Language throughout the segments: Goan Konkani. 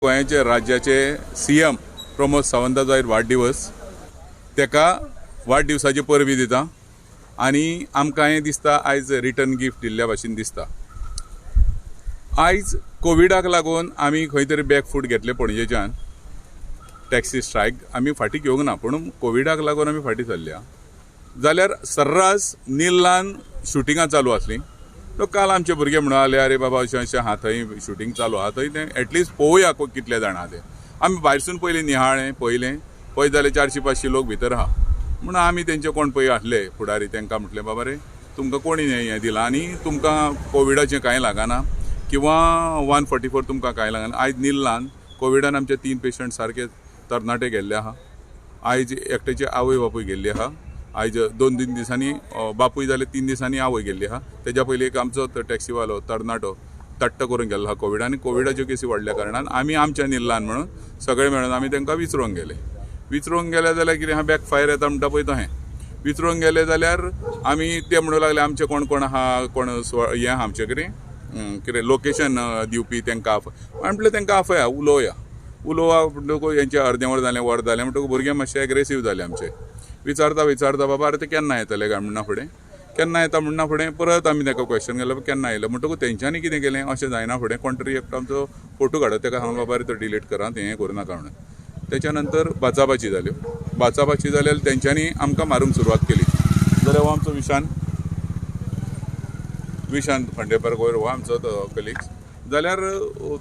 गोंयचे राज्याचे सीएम प्रमोद सावंताचो आयज वाडदिवस, ताका वाडदिवसाची परबी दिता आनी आमकां हें दिसता आयज रिटर्न गिफ्ट दिल्ल्या भाशेन दिसता. आयज कोविडाक लागून आमी खंय तरी बॅक फूट घेतले पणजेच्यान, टॅक्सी स्ट्रायक आमी फाटीं घेवंक ना, पूण कोविडाक लागून आमी फाटीं सरल्या. जाल्यार सर्रास निल्लान शुटिंगां चालू आसलीं, तो काल आमचे भुरगे म्हणून आले, अरे बाबा अशें अशें आहा थंय शुटींग चालू आहा थंय, तें एटलिस्ट पळोवया कितले जाण आहा ते. आमी भायरसून पयलीं निहाळ्ळें, पळयलें, पळयत जाल्यार 400-500 लोक भितर आहा. म्हणून आमी तेंचे कोण पळय आसले फुडारी तांकां म्हटलें, बाबा रे तुमकां कोणी हें दिलां आनी तुमकां कोविडाचें कांय लागना किंवा 144 तुमकां कांय लागना. आयज निल्लान कोविडान आमचे 3 पेशंट सारके तरणाटे गेल्ले आहा. आयज एकट्याचे आवय बापूय गेल्ली आहा. आयज 2-3 दिसांनी बापूय जाले, 3 दिसांनी आवय गेल्ली आहा. तेज्या पयलीं एक आमचो टॅक्सीवालो तरणाटो तट्ट करून गेल्लो आहा कोविड. आनी कोविडाच्यो केसी वाडल्या कारणान आमी आमच्या निल्लान म्हणून सगळे मेळून आमी तांकां विचरोंक गेले. विचरोंक गेले जाल्यार कितें आहा, बॅक फायर येता म्हणटा पळय तशें विचरोंक गेले जाल्यार आमी ते म्हणूंक लागले आमचे कोण कोण आहा, कोण हें आहा आमचे कडेन कितें लोकेशन दिवपी, तांकां आफय. म्हटलें तांकां आफया, उलोवया उलोवया म्हणटकूच हेंचें अर्दें वर जालें, वर जालें म्हणटकूच भुरगे मातशे एग्रेसीव जाले आमचे. विचारता विचारता बाबा अरे ते केन्ना येतले काय म्हणना फुडें, केन्ना येता म्हणना फुडें परत आमी ताका क्वेश्चन केलें, केन्ना येयले म्हणटकूच तेंच्यांनी कितें केलें अशें जायना फुडें कोण तरी एकटो आमचो फोटो काडत ताका सांगलो बाबा रे तो डिलीट करा, तें हें करूं नाका म्हणून. तेच्या नंतर बाचाबाची जाल्यो, बाचाबाची जाल्यार तेंच्यांनी आमकां मारूंक सुरवात केली. जाल्यार हो आमचो विशांत खांडेपार वयर हो आमचो कलिग्स, जाल्यार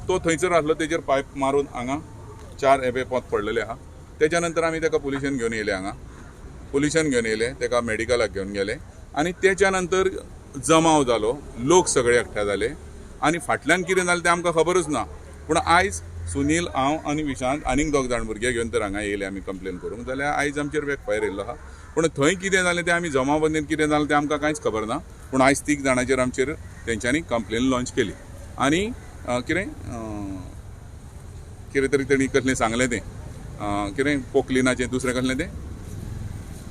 तो थंयसर आसलो, तेजेर पायप मारून हांगा 4 हेबे पोत पडलेले आहा. तेच्या नंतर आमी ताका पुलिशेन घेवन येयले, हांगा पुलिशेन घेवन येयले, ताका मेडिकलाक घेवन गेले. आनी तेच्या नंतर जमाव जालो, लोक सगळे एकठांय जाले आनी फाटल्यान कितें जालें तें आमकां खबरूच ना. पूण आयज सुनील, हांव आनी विशांत आनीक 2 जाण भुरगे घेवन तर हांगा येयले आमी कंप्लेन करूंक, जाल्यार आयज आमचेर बॅक फायर येयल्लो आहा. पूण थंय कितें जालें तें आमी जमावबंदीन कितें जालें तें आमकां कांयच खबर ना. पूण आयज 3 जाणांचेर आमचेर तेंच्यांनी कंप्लेन लॉन्च केली आनी कितें कितें तरी तेणी कसलें सांगलें तें कितें पोकलिनाचें दुसरें कसलें तें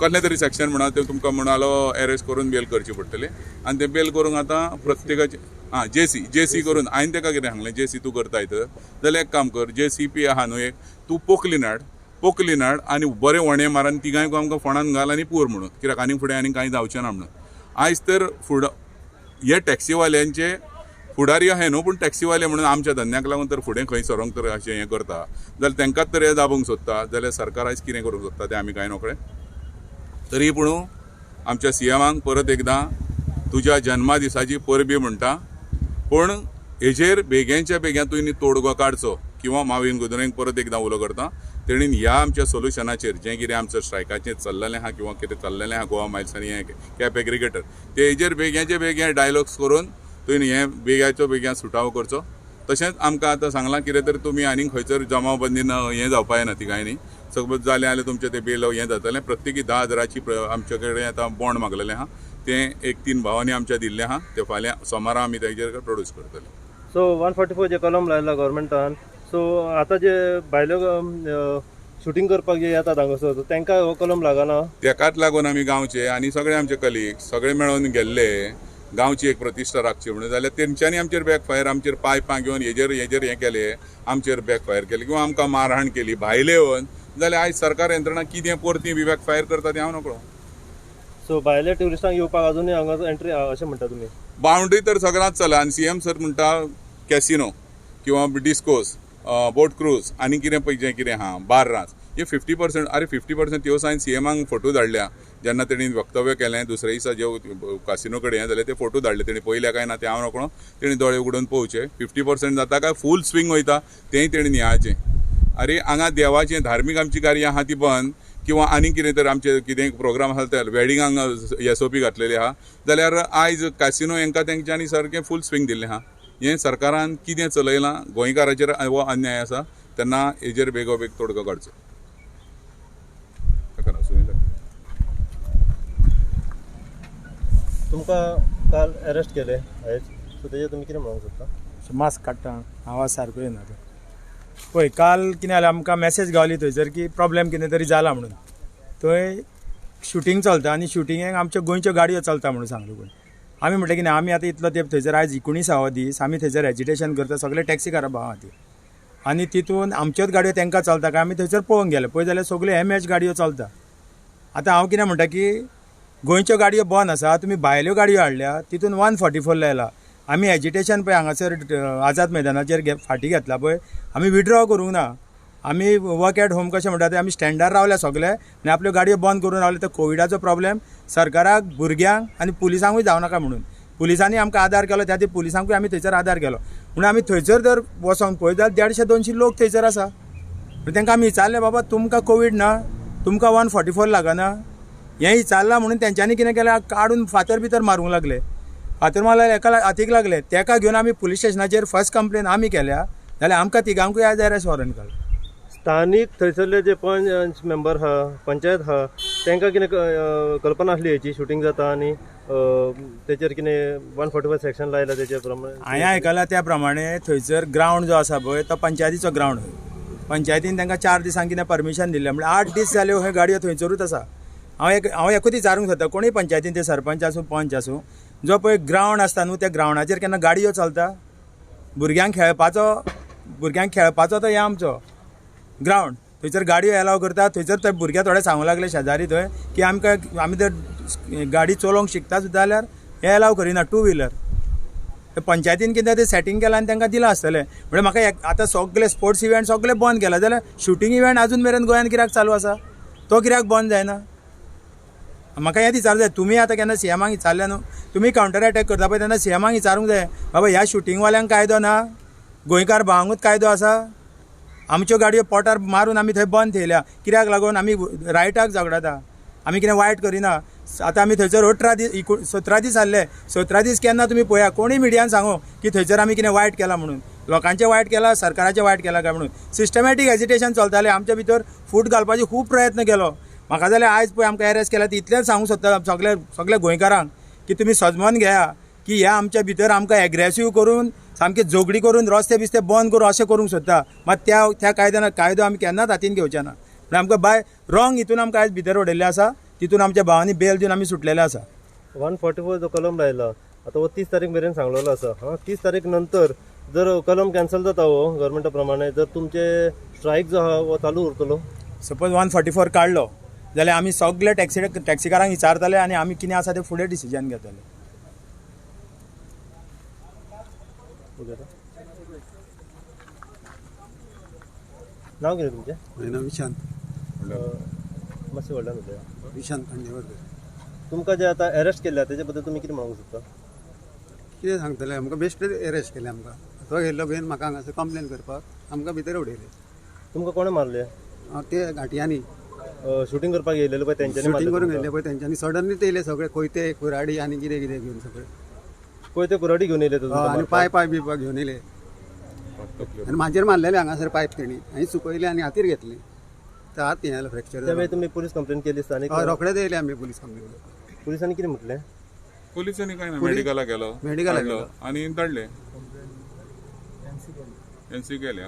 कसलें तरी सेक्शन म्हणा तें तुमकां म्हणालो एरेस्ट करून बेल करची पडटलें. आनी तें बेल करूंक आतां प्रत्येकाचें आं जेसी करून हांवें ताका कितें सांगलें, जेसी तूं करताय तर जाल्यार एक काम कर, जेसीपी आहा न्हू एक, तूं पोकलीन हाड, पोकलीन हाड आनी बरें वणे मार आनी तिगांय आमकां फोंडान घाल आनी पूर म्हणून, कित्याक आनीक फुडें आनीक कांय जावचें ना म्हणून. आयज तर फुड हे टॅक्सीवाल्यांचे फुडारी आहाय न्हू, पूण टॅक्सीवाले म्हणून आमच्या धंद्याक लागून तर फुडें खंय सरोंक तर अशें हें करता जाल्यार तांकांच तर हें दाबूंक सोदता. जाल्यार सरकार आयज कितें करूंक सोदता तें आमी कांय नकळे. तरी पूण आमच्या सीएमाक परत एकदां तुज्या जन्मदिसाची परबी म्हणटा, पूण हेजेर बेग्यांच्या बेग्यान तुवें तोडगो काडचो किंवा माविन गुदिन्होक परत एकदां उलो करता, तेणीन ह्या आमच्या सोल्युशनाचेर जें कितें आमचें स्ट्रायकाचें चल्लेलें आहा किंवा कितें चल्लेलें आहा गोवा मायल्स आनी हें कॅब एग्रिगेटर, ते हेजेर बेग्याचे बेग्यान डायलॉग्स करून तुवें हें बेग्याचो बेग्यान सुटावो करचो. तशेंच आमकां आतां सांगलां कितें तर तुमी आनीक खंयसर जमावबंदीन हें जावपा येना तिगांयनी, सगळें जालें जाल्यार तुमचें तें बेल हें जातलें. प्रत्येकी 10 हजाराची आमचे कडेन आतां बॉन्ड मागलेलें आहा, तें एक 3 भावांनी आमच्या दिल्लें आहा, तें फाल्यां सोमारा आमी तेजेर प्रोड्यूस करतले. सो 144 जे कलम लायला गव्हर्मेंटान, सो आतां जे भायल्यो शुटींग करपाक जे येतात हांगासर तांकां हो कलम लागना, तेकाच लागून आमी गांवचे आनी सगळे आमचे कलीग सगळे मेळून गेल्ले गांवची एक प्रतिश्ठा राखची म्हणून, जाल्यार तेंच्यांनी आमचेर बॅक फायर, आमचेर पायपां घेवन हेजेर हेजेर हें केलें, आमचेर बॅक फायर केलें किंवा आमकां मारहाण केली भायले येवन, जाल्यार आयज सरकार यंत्रणा कितें परती बी बॅक फायर करता तें हांव नकळो. सो भायल्या ट्युरिस्टांक येवपाक अजुनूय हांगा एंट्री अशें म्हणटा तुमी? बावंड्री तर सगळ्यांत चला आनी सीएम सर म्हणटा कॅसिनो किंवा डिस्कोस, बोट क्रूज आनी कितें पळय जें कितें आहा बार्रांच हे 50%. अरे 50% त्यो हांवें सीएमाक फोटो धाडल्या जेन्ना तेणी वक्तव्य केलें दुसऱ्या दिसा जे कासिनो कडेन हें जालें ते फोटो धाडले, तेणी पळयल्या काय ना तें हांव नकळो, तेणी दोळे उगडून पळोवचें. 50% जाता काय फूल स्विंग वयता तेंय तेणी नियाळचें. अरे हांगा देवाचें धार्मीक आमची कार्यां आहा ती बंद किंवा आनीक कितें तर आमचे कितें प्रोग्राम आसा ते वेडिंगांक एसओपी घातलेली आहा, जाल्यार आयज कासिनो हांकां तेंच्यांनी सारकें फूल स्विंग दिल्लें आहा. हें सरकारान कितें चलयलां गोंयकाराचेर हो अन्याय आसा, तेन्ना हेजेर बेगोबेग तोडगो काडचो. तुमकां काल अरेस्ट केले आयज, सो तेजेर तुमी कितें म्हणूंक सोदता? मास्क काडटा, आवाज सारको येना. पळय काल कितें जालें, आमकां मॅसेज गावली थंयसर की प्रॉब्लेम कितें तरी जाला म्हणून. थंय शुटींग चलता आनी शुटिंगेक आमच्यो गोंयच्यो गाडयो चलता म्हणून सांगलो. कोण आमी म्हटलें की ना, आमी आतां इतलो तेंप थंयसर आयज 19वो दीस आमी थंयसर एजिटेशन करता सगळे टॅक्सीकारा भावां खातीर. आनी तितून आमच्योच गाडयो तांकां चलता काय आमी थंयसर पळोवंक गेले पळय जाल्यार सगल्यो एम एच गाडयो चलता. आतां हांव कितें म्हणटा की गोंयच्यो गाडयो बंद आसा, तुमी भायल्यो गाडयो हाडल्या तितून 144 लायला. आमी एजिटेशन पळय हांगासर आझाद मैदानाचेर फाटीं घेतला पळय, आमी विड्रॉ करूंक ना. आमी वर्क एट होम कशें म्हणटा ते आमी स्टँडार रावल्या सगले आनी आपल्यो गाडयो बंद करून रावले. तर कोविडाचो प्रॉब्लेम सरकाराक, भुरग्यांक आनी पुलिसांकूय जावं नाका म्हणून पुलिसांनी आमकां आदार केलो, त्या खातीर पुलिसांकूय आमी थंयसर आदार केलो. म्हणून आमी थंयसर जर वचोन पळयत जाल्यार 150-200 लोक थंयसर आसा. तांकां आमी विचारलें, बाबा तुमकां कोवीड ना, तुमकां 144 लागना, हें विचारलां म्हणून तेंच्यांनी कितें केलें, काडून फातर भितर मारूंक लागले. फातर मारले एका हातीक लागले, तेका घेवन आमी पुलीस स्टेशनाचेर फर्स्ट कंप्लेन आमी केल्या. जाल्यार आमकां तिगांकूय आयज अरेस्ट वॉरंट काडलें. स्थानीक थंयसरले जे पंच मेंबर आहा, पंचायत आहा, तांकां कितें कल्पना आसली हेची शुटींग जाता आनी तेचेर कितें 145 सेक्शन लायला तेचे प्रमाणे? हांवें आयकलां त्या प्रमाणे थंयसर ग्रावंड जो आसा पळय तो पंचायतीचो ग्रावंड. पंचायतीन तांकां 4 दिसांक कितें परमिशन दिल्लें, म्हणल्यार 8 दीस जाल्यो ह्यो गाडयो थंयसरूच आसा. हांव एकूच विचारूंक सोदता, कोणूय पंचायतीन ते सरपंच आसूं पंच आसूं, जो पळय ग्रावंड आसता न्हू त्या ग्रावंडाचेर केन्ना गाडयो चलता? भुरग्यांक खेळपाचो तो हें आमचो ग्रावंड, थंयसर गाडयो एलाव करता. थंयसर ते भुरगे थोडे सांगूंक लागले शेजारी थंय की आमकां आमी जर गाडी चलोवंक शिकता सुद्दां जाल्यार हें एलाव करिना टू व्हिलर. पंचायतीन कितें तें सेटींग केलां आनी तांकां दिलां आसतलें. म्हणल्यार म्हाका आतां सगळे स्पोर्ट्स इव्हेंट सगळे बंद केला जाल्यार शुटींग इव्हेंट अजून मेरेन गोंयांत कित्याक चालू आसा, तो कित्याक बंद जायना? म्हाका हें विचारूंक जाय. तुमी आतां केन्ना सीएमाक विचारलें न्हू, तुमी कावंटर अटॅक करता पळय तेन्ना सीएमाक विचारूंक जाय, बाबा ह्या शुटींगवाल्यांक कायदो ना, गोंयकार भावांकूच कायदो आसा? आमच्यो गाडयो पोटार मारून आमी थंय बंद थेयल्या कित्याक लागून? आमी रायटाक झगडता, आमी कितें वायट करिना. आतां आमी थंयसर 18 दीस 17 दीस जाल्ले, 17 दीस केन्ना तुमी पळया कोणूय मिडियान सांगू की थंयसर आमी कितें वायट केलां म्हणून, लोकांचें वायट केलां, सरकाराचें वायट केलां काय म्हणून. सिस्टमॅटीक एजिटेशन चलतालें, आमच्या भितर फूट घालपाचो खूब प्रयत्न केलो. म्हाका जाल्यार आयज पळय आमकां एरेस्ट केला तितलेंच सांगूंक सोदता सगळे सगळे गोंयकारांक की तुमी सजमन घेया की ह्या आमच्या भितर आमकां एग्रेसीव करून सामकी झगडी करून रस्ते बिस्ते बंद करून अशें करूंक सोदता. मात त्या त्या कायद्यान कायदो आमी केन्नाच हातीन घेवचे ना. म्हणल्यार आमकां बाय रॉंग हितून आमकां आयज भितर उडयल्लें आसा, तितून आमच्या भावांनी बेल दिवन आमी सुटलेले आसा. 144 जो कलम लायला आतां हो 30 तारीख मेरेन सांगलेलो आसा. हां, 30 तारीख नंतर जर कलम कॅन्सल जाता हो गव्हर्मेंटा प्रमाणे, जर तुमचे स्ट्रायक जो आहा हो चालू उरतलो? सपोज 144 काडलो जाल्यार आमी सगळे टॅक्सीकारांक विचारतले आनी आमी कितें आसा तें फुडें डिसिजन घेतले. नाव कितें तुमचें? म्हजें नांव विशांत. मातशें व्हडल्यान उलया. विशांत खांडेकर. तुमकां जे आतां अरेस्ट केल्या तेजे बद्दल तुमी कितें म्हणूंक सोदता? कितें सांगतलें, आमकां बेश्टेच अरेस्ट केलें. आमकां तो गेल्लो बेन म्हाका हांगासर कंप्लेन करपाक आमकां भितर उडयले. तुमकां कोणें मारले? ते घाटयांनी शुटींग करपाक येयलेले पळय तेंच्यांनी शुटींग करूंक येयले पळय तेंच्यांनी सडनली ते येयले सगळे, कोयते कुराडी आनी कितें कितें घेवन सगळे. कोयते कुराडी घेवन येयले आनी पायप बी घेवन येयले आनी म्हाजेर मारलेले हांगासर पायप तेणी हांवें सुकयले आनी हातीर घेतली, तर हात हें जालो फ्रॅक्चर. त्यावेळी तुमी पुलीस कंप्लेन केली स्थानीक? रोखडेच येयले आमी पुलीस कंप्लेन. पुलिसांनी कितें म्हटलें? पुलिसांनी काय ना, मेडिकलाक गेलो, मेडिकलाक गेलो आनी धाडले, एनसी केल्या.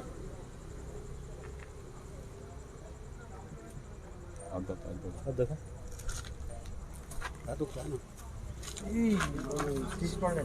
स्टिच पळय.